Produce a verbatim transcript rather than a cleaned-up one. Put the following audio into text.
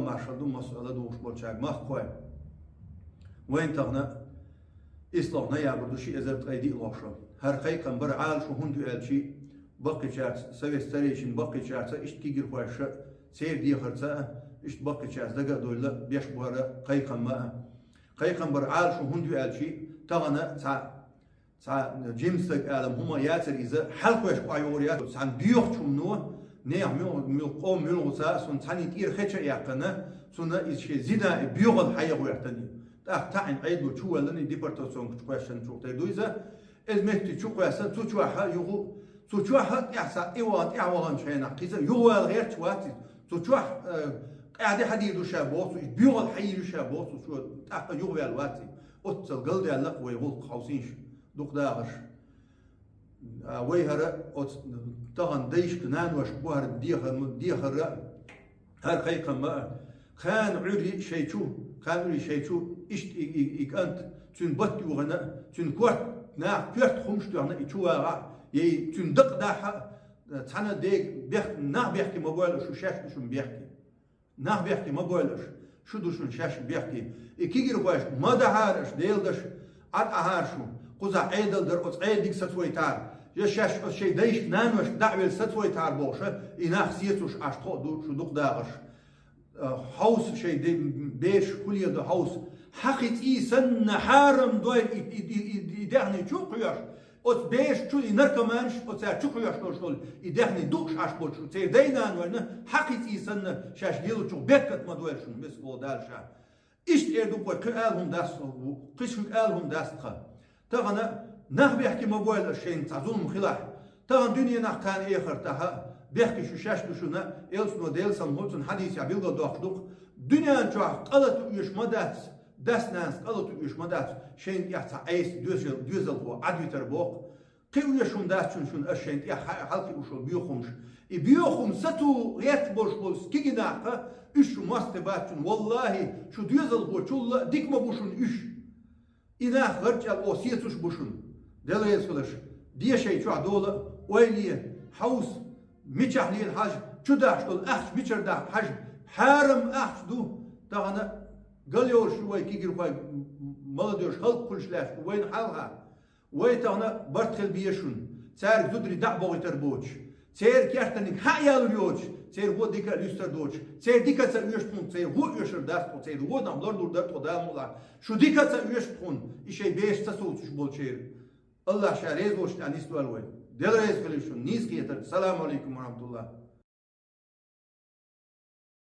Маршал ду масъала духуш болчаьрга, махкой. Вайн тахана ислох ноябрь ду, ши эзар ткъе диълагӀа шо. ХӀара кхайкхам бар Ӏалашо хӀунда ю аьлчи, баккхийчарца, совет старейшин баккхийчарца, иштта кегирхойша, церан дехарца, иштта баккхийчарца дага а довла, беш бара кхайкхам а. Кхайкхам бар Ӏалашо хӀунда ю аьлчи, тахана цхьа Цхьа жима стаг ала хӀума яцар иза, хьалхавеш къоаюгӀур яц, цхьана боьхача хӀумано, нехан муьл-, муьл-, къоман муьлхаца, сона цхьанне тӀера хеча а яьккхина, цунна иза шен зина а боьхалла хьаяха гӀертани. ТӀаккха таӀийна Ӏедало чу воаллани, депортационка чу кхоьссанна чух тера ду иза. Из метте чу кхоьссана, цу чохь а юха, цу чохь а тӀаьхьа са и ваха, тӀаьхьа ваханчу хенахь кхиза юхавала гӀерташ вац иза. Цу чохь, э, къаьхьа де хьадийр ду ша боху, цу боьхалла хьайийр ю ша боху, цу чу тӀаккха юхаваьлла вац иза. Оццал галдаьлла-кх вай гӀуллакх хьовсийша. Дукха дахарш. А вай хӀара оцу тахана дайшка, наношка бу хӀара дехар-, дехар а, хӀара кхайкхам а. Кхана Ӏуьйре шайн чу, кхана Ӏуьйре шайн чу, иштта и, и, и кӀант, цуьнан бат юхана, цуьнан корта, наха коьрта хӀумаш тоьхна и чу вагӀахь, я и цуьнан дакъа дахьа, цхьана дега бех-, нах бехке ма бойла шу, шаьш ду шуна бехке. Нах бехке ма бойла аша, шу ду шуна шаьш бехке. И кегирхойшка ма дахьара аша, Делан даш, Ӏад Ӏахьара шу, кхузахь Ӏедал дара, оцу Ӏедалга сацавайтахьара, я шаьш оцу шайн дайшка, наношка дӀа а велла сацавайтахьара бохуша, и нах сецалуш Ӏаш тхо а ду шу дукха дахарш. Э, хьовса шайн де-, бераш хӀун леладо хьовса. Хьан кхин цӀий санна хьарам дойла и, и, и, и, и даьхни чу а кхоьхьуш, оцу бераш чу и наркоманаш, оцара чу кхоьхьуш долуш долу и даьхни дууш Ӏаш болчу церан дай-нанойна хьан кхин цӀий санна шаьш лелачух беркат ма дойла шуна, бес боху Дала ша. Иштта эр ду-кх вай, кхин ала хӀума дац, кхин шуьга ала хӀума дац тхан. Тахана нах бехке ма бойла аша, шайна цхьа зулам хилахь. Тахана дуьненахь, кхана эхартахь а бехке шу шаьш ду шуна, элчано, Делан салам хуьлда цунна, хьадисехь билгалдоккхуш ду-кх. Дуьнен чохь къа лата оьшуш ма дац, дас-нанас къа лата оьшуш ма дац, шайна тӀехь цхьа Ӏеса доьзал-, доьзалхо Ӏадвитар боху. Кхин оьшуш хӀума дац шуна, шуна аша шайна тӀехь хьа-, хьалхиуш йолу боьха хӀумаш. И боьха хӀума сацо гӀерташ болуш болу кегий нах а, уьш шу мостагӀий бац шуна. Валлахьи, шу доьзалхочул а дика ма бу шуна уьш. И нах гӀарчӀел оха сецалуш бу шуна. Дела реза хила аша, де шайн чохь дола, ойла е, хьовса, мичахь лела хьажа, чу дахьаш долу ахча мичара дахьа хьажа, хьарам ахча ду. Тахана гал йолуш ю вай кегирхой, молодёжь, халкъ хуьлуш лаьтташ ду вайна хьалха. Вай тахана барт хила беза шуна, цаьрга зударий дӀа а бохуьйтур боцуш, церан кертаниг хьа а ялур йоцуш, церан вон дика а луьстур доцуш, церан дика ца оьшу тхуна, церан вон оьшур дац тхо, церан вон а ларлур дара тхо, Дала мукъалахь. Шу дика ца оьшу тхуна, и шайн бераш ца совцуш болчеран. АллахӀ ша реза волуш тӀехь нисдойла вай. Дела реза хила шуна, нийса кхетарг. Салам алейкум ва рахматуллах.